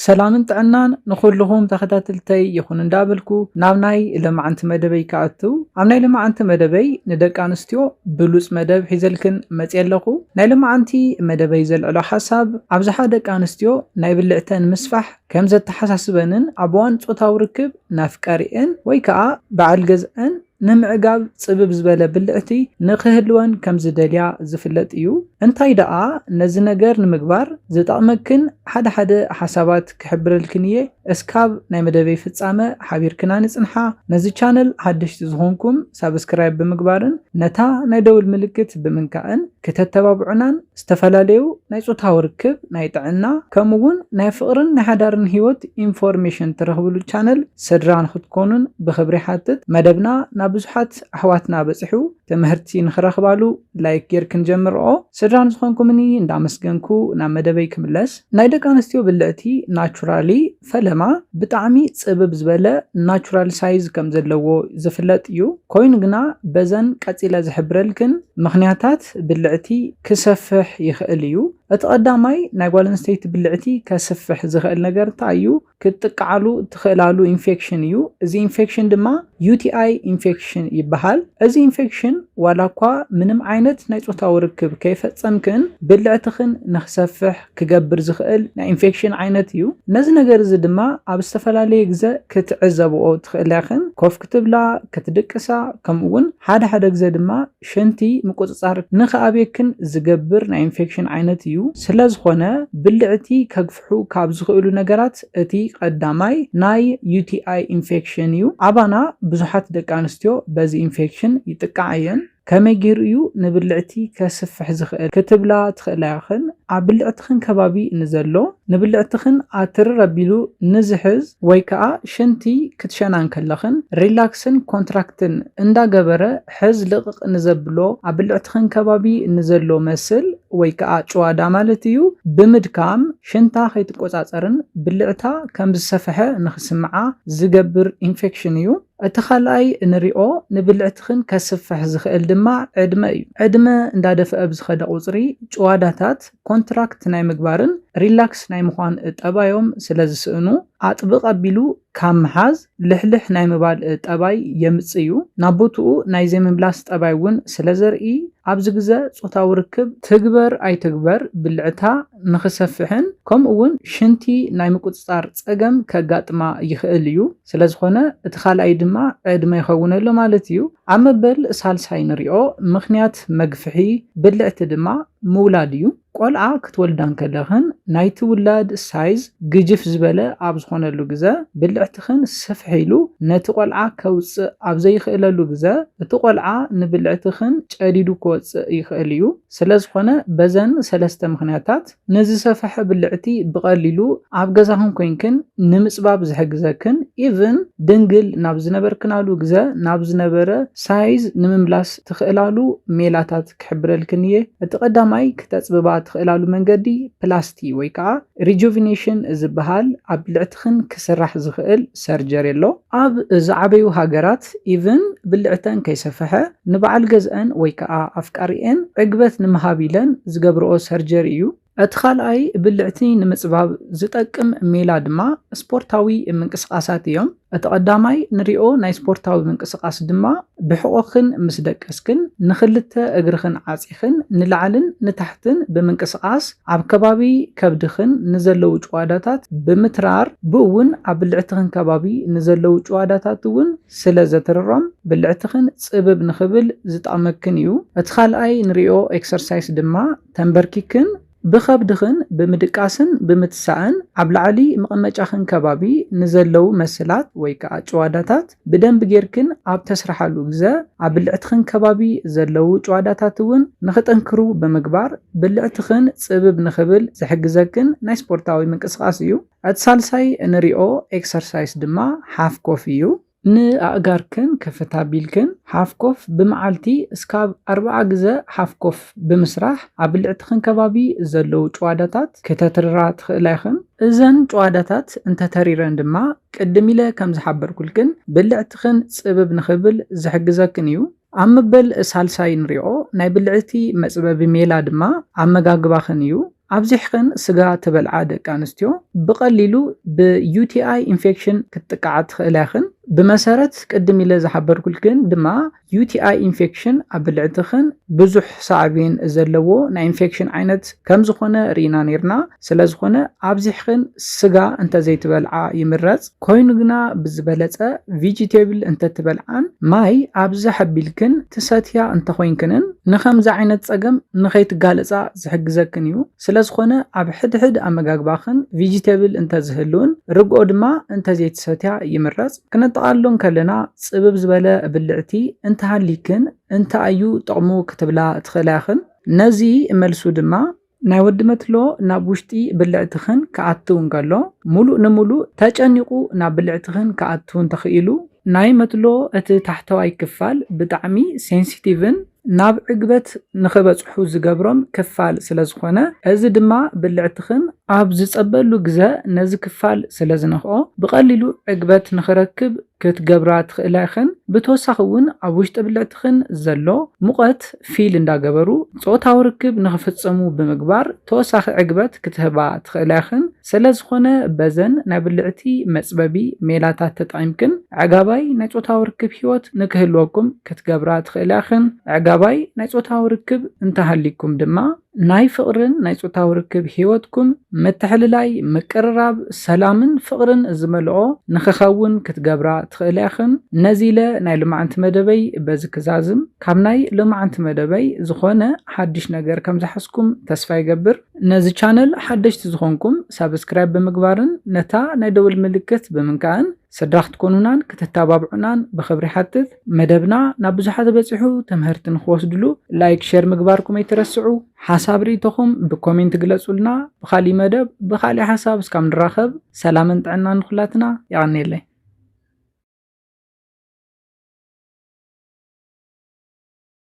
ሰላምን ጥዕናን ንኹልኹም ተኸታተልተይ ይኹን እንዳበልኩ ናብ ናይ ለማዓንቲ መደበይ ክኣቱ። ኣብ ናይ ለማዓንቲ መደበይ ንደቂ ኣንስትዮ ብሉጽ መደብ ሒዘልክን መጽየ ኣለኹ። ናይ ለማዓንቲ መደበይ ዘልዕሎ ሓሳብ ኣብዝሓ ደቂ ኣንስትዮ ናይ ብልዕተን ምስፋሕ ከም ዘተሓሳስበንን ኣብ እዋን ጾታዊ ርክብ ናፍቃሪኤን ወይ ከኣ በዓል ገዝአን ንምዕጋብ ጽብብ ዝበለ ብልዕቲ ንኽህልወን ከም ዝደልያ ዝፍለጥ እዩ። እንታይ ደኣ ነዚ ነገር ንምግባር ዝጠቕመክን ሓደ ሓደ ሓሳባት ክሕብረልክን እየ። እስካብ ናይ መደበይ ፍጻመ ሓቢርክና ንጽንሓ። ነዚ ቻነል ሓደሽቲ ዝኾንኩም ሳብስክራይብ ብምግባርን ነታ ናይ ደውል ምልክት ብምንካእን ክተተባብዑናን ዝተፈላለዩ ናይ ጾታዊ ርክብ፣ ናይ ጥዕና፣ ከምኡ እውን ናይ ፍቕርን ናይ ሓዳርን ህይወት ኢንፎርሜሽን ትረኽብሉ ቻነል ስድራ ንኽትኮኑን ብኽብሪ ሓትት። መደብና ናብ ብዙሓት ኣሕዋትና በጺሑ ትምህርቲ ንኽረኽባሉ ላይክ ጌርክን ጀምርኦ። ስድራ ንዝኾንኩምኒ እንዳመስገንኩ ናብ መደበይ ክምለስ። ናይ ደቂ ኣንስትዮ ብልዕቲ ናቹራሊ ፈለማ ብጣዕሚ ጽብብ ዝበለ ናቹራል ሳይዝ ከም ዘለዎ ዝፍለጥ እዩ። ኮይኑ ግና በዘን ቀጺለ ዝሕብረልክን ምኽንያታት ብልዕቲ ክሰፍሕ ይኽእል እዩ። እቲ ቀዳማይ ናይ ጓል ኣንስተይቲ ብልዕቲ ከስፍሕ ዝኽእል ነገር እንታይ እዩ? ክትጥቅዓሉ ትኽእላሉ ኢንፌክሽን እዩ። እዚ ኢንፌክሽን ድማ ዩቲኣይ ኢንፌክሽን ይበሃል። እዚ ኢንፌክሽን ዋላ እኳ ምንም ዓይነት ናይ ጾታዊ ርክብ ከይፈጸምክን ብልዕትኽን ንኽሰፍሕ ክገብር ዝኽእል ናይ ኢንፌክሽን ዓይነት እዩ። ነዚ ነገር እዚ ድማ ኣብ ዝተፈላለየ ግዘ ክትዕዘብኦ ትኽእላ ኢኽን። ኮፍ ክትብላ፣ ክትድቅሳ፣ ከምኡ እውን ሓደ ሓደ ግዘ ድማ ሽንቲ ምቁጽጻር ንኽኣብየክን ዝገብር ናይ ኢንፌክሽን ዓይነት እዩ። ስለ ዝኾነ ብልዕቲ ከግፍሑ ካብ ዝኽእሉ ነገራት እቲ ቀዳማይ ናይ ዩቲኣይ ኢንፌክሽን እዩ። ኣባና ብዙሓት ደቂ ኣንስትዮ በዚ ኢንፌክሽን ይጥቃዓ እየን። ከመይ ገይሩ እዩ ንብልዕቲ ከስፍሕ ዝኽእል ክትብላ ትኽእላ ኢኽን። ኣብ ብልዕትኽን ከባቢ ንዘሎ ንብልዕትኽን ኣትርር ኣቢሉ ንዝሕዝ ወይ ከኣ ሽንቲ ክትሸና እንከለኽን ሪላክስን ኮንትራክትን እንዳገበረ ሕዝ ልቕቕ ንዘብሎ ኣብ ብልዕትኽን ከባቢ ንዘሎ መስል ወይ ከኣ ጭዋዳ ማለት እዩ ብምድካም ሽንታ ከይትቆጻጸርን ብልዕታ ከም ዝሰፍሐ ንኽስምዓ ዝገብር ኢንፌክሽን እዩ። እቲ ካልኣይ እንሪኦ ንብልዕትኽን ከስፍሕ ዝኽእል ድማ ዕድመ እዩ። ዕድመ እንዳደፍአ ብዝኸደ ቁጽሪ ጭዋዳታት ኮንትራክት ናይ ምግባርን ሪላክስ ናይ ምዃን ጠባዮም ስለ ዝስእኑ ኣጥብቕ ኣቢሉ ካብ ምሓዝ ልሕልሕ ናይ ምባል ጠባይ የምጽእ እዩ። ናብ ቦትኡ ናይ ዘይምምላስ ጠባይ እውን ስለ ዘርኢ ኣብዚ ግዘ ጾታዊ ርክብ ትግበር ኣይትግበር ብልዕታ ንኽሰፍሕን ከምኡ እውን ሽንቲ ናይ ምቁጽጻር ጸገም ከጋጥማ ይኽእል እዩ። ስለ ዝኾነ እቲ ካልኣይ ድማ ዕድመ ይኸውን ኣሎ ማለት እዩ። ኣብ መበል ሳልሳይ ንሪኦ ምኽንያት መግፍሒ ብልዕቲ ድማ ምውላድ እዩ። ቆልዓ ክትወልዳ እንከለኽን ናይቲ ውላድ ሳይዝ ግጅፍ ዝበለ ኣብ ዝኾነሉ ግዘ ብልዕትኽን ስፍሕ ኢሉ ነቲ ቆልዓ ከውፅእ ኣብ ዘይኽእለሉ ግዘ እቲ ቆልዓ ንብልዕትኽን ጨዲዱ ክወፅእ ይኽእል እዩ። ስለ ዝኾነ በዘን ሰለስተ ምኽንያታት ንዝሰፈሐ ብልዕቲ ብቐሊሉ ኣብ ገዛኽን ኮይንክን ንምፅባብ ዝሕግዘክን ኢቭን ድንግል ናብ ዝነበርክናሉ ግዘ ናብ ዝነበረ ሳይዝ ንምምላስ ትኽእላሉ ሜላታት ክሕብረልክን እየ። እቲ ቀዳማይ ክተፅብባ ትኽእላሉ መንገዲ ፕላስቲ ወይ ከዓ ሪጁቪኔሽን ዝበሃል ኣብ ብልዕትኽን ክስራሕ ዝኽእል ሰርጀሪ ኣሎ። ኣብ ዝዓበዩ ሃገራት ኢቭን ብልዕተን ከይሰፈሐ ንበዓል ገዝአን ወይ ከዓ ኣፍቃሪኤን ዕግበት ንምሃብ ኢለን ዝገብርኦ ሰርጀሪ እዩ። እቲ ካልኣይ ብልዕቲ ንምፅባብ ዝጠቅም ሜላ ድማ ስፖርታዊ ምንቅስቃሳት እዮም። እቲ ቀዳማይ ንሪኦ ናይ ስፖርታዊ ምንቅስቃስ ድማ ብሕቆኽን ምስ ደቀስክን ንኽልተ እግርኽን ዓፂኽን ንላዕልን ንታሕትን ብምንቅስቃስ ኣብ ከባቢ ከብድኽን ንዘለዉ ጭዋዳታት ብምትራር ብእውን ኣብ ብልዕትኽን ከባቢ ንዘለዉ ጭዋዳታት እውን ስለ ዘትርሮም ብልዕትኽን ፅብብ ንኽብል ዝጠቕመክን እዩ። እቲ ካልኣይ ንሪኦ ኤክሰርሳይስ ድማ ተንበርኪክን ብኸብድኽን ብምድቃስን ብምትሳእን ኣብ ላዕሊ መቐመጫኽን ከባቢ ንዘለዉ መስላት ወይ ከዓ ጭዋዳታት ብደንቢ ጌርክን ኣብ ተስርሓሉ ግዘ ኣብ ብልዕትኽን ከባቢ ዘለዉ ጭዋዳታት እውን ንኽጠንክሩ ብምግባር ብልዕትኽን ፅብብ ንኽብል ዝሕግዘክን ናይ ስፖርታዊ ምንቅስቃስ እዩ። እቲ ሳልሳይ እንሪኦ ኤክሰርሳይስ ድማ ሓፍ ኮፍ እዩ። ንኣእጋርክን ክፍት ኣቢልክን ሓፍ ኮፍ ብመዓልቲ እስካብ ኣርብዓ ግዘ ሓፍ ኮፍ ብምስራሕ ኣብ ብልዕትኽን ከባቢ ዘለዉ ጭዋዳታት ክተትርራ ትኽእላ ኢኽን። እዘን ጭዋዳታት እንተተሪረን ድማ ቅድም ኢለ ከም ዝሓበርኩልክን ብልዕትኽን ፅብብ ንኽብል ዝሕግዘክን እዩ። ኣብ መበል ሳልሳይ ንሪኦ ናይ ብልዕቲ መፅበቢ ሜላ ድማ ኣመጋግባኽን እዩ። ኣብዚሕኽን ስጋ ትበልዓ ደቂ ኣንስትዮ ብቐሊሉ ብ UTI ኢንፌክሽን ክትጥቃዓ ትኽእላ ኢኽን። ብመሰረት ቅድም ኢለ ዝሓበርኩልክን ድማ UTI ኢንፌክሽን ኣብ ብልዕትኽን ብዙሕ ሳዕቤን ዘለዎ ናይ ኢንፌክሽን ዓይነት ከም ዝኾነ ርኢና ነይርና። ስለ ዝኾነ ኣብዚሕኽን ስጋ እንተዘይትበልዓ ይምረጽ። ኮይኑ ግና ብዝበለጸ ቪጂቴብል እንተትበልዓን ማይ ኣብዝሕ ኣቢልክን ትሰትያ እንተኾይንክንን ንኸምዚ ዓይነት ጸገም ንኸይትጋለጻ ዝሕግዘክን እዩ። ስለ ዝኾነ ኣብ ሕድሕድ ኣመጋግባኽን ቪጂቴብል እንተዝህልውን ርግኦ ድማ እንተዘይትሰትያ ይምረጽ። ክነጠቓልሎ እንከለና ጽብብ ዝበለ ብልዕቲ እንተሃሊክን እንታይ እዩ ጥቕሙ ክትብላ ትኽእላ ኢኽን። ነዚ መልሱ ድማ ናይ ወዲ መትሎ ናብ ውሽጢ ብልዕትኽን ክኣትው እንከሎ ሙሉእ ንሙሉእ ተጨኒቑ ናብ ብልዕትኽን ክኣትው እንተኽኢሉ ናይ መትሎ እቲ ታሕተዋይ ክፋል ብጣዕሚ ሴንሲቲቭን ናብ ዕግበት ንኽበጽሑ ዝገብሮም ክፋል ስለ ዝኾነ እዚ ድማ ብልዕትኽን ኣብ ዝጸበሉ ግዘ ነዚ ክፋል ስለ ዝነኽኦ ብቐሊሉ ዕግበት ንኽረክብ ክትገብራ ትኽእላ ኢኽን። ብተወሳኺ እውን ኣብ ውሽጢ ብልዕትኽን ዘሎ ሙቐት ፊል እንዳገበሩ ጾታዊ ርክብ ንኽፍጽሙ ብምግባር ተወሳኺ ዕግበት ክትህባ ትኽእላ ኢኽን። ስለ ዝኾነ በዘን ናይ ብልዕቲ መጽበቢ ሜላታት ተጠቒምክን ኣዕጋባይ ናይ ጾታዊ ርክብ ህይወት ንክህልወኩም ክትገብራ ትኽእላ ኢኽን። ኣዕጋባይ ናይ ጾታዊ ርክብ እንተሃሊኩም ድማ ናይ ፍቕርን ናይ ጾታዊ ርክብ ህይወትኩም ምትሕልላይ፣ ምቅርራብ፣ ሰላምን ፍቕርን ዝመልኦ ንኽኸውን ክትገብራ ትኽእላ ኢኽን። ነዚ ኢለ ናይ ሎማዓንቲ መደበይ በዚ ክዛዝም። ካብ ናይ ሎማዓንቲ መደበይ ዝኾነ ሓድሽ ነገር ከም ዝሓዝኩም ተስፋ ይገብር። ነዚ ቻነል ሓደሽቲ ዝኾንኩም ሳብስክራይብ ብምግባርን ነታ ናይ ደወል ምልክት ብምንካእን ስድራ ክትኮኑናን ክትተባብዑናን ብኽብሪ ሓትት። መደብና ናብ ብዙሓት በጺሑ ትምህርቲ ንኽወስድሉ ላይክ፣ ሸር ምግባርኩም ኣይትረስዑ። ሓሳብ ርእይቶኹም ብኮሜንት ግለጹልና። ብኻሊእ መደብ ብኻሊእ ሓሳብ እስካብ ንራኸብ ሰላምን ጥዕናን ንኹላትና። የቐንየለይ።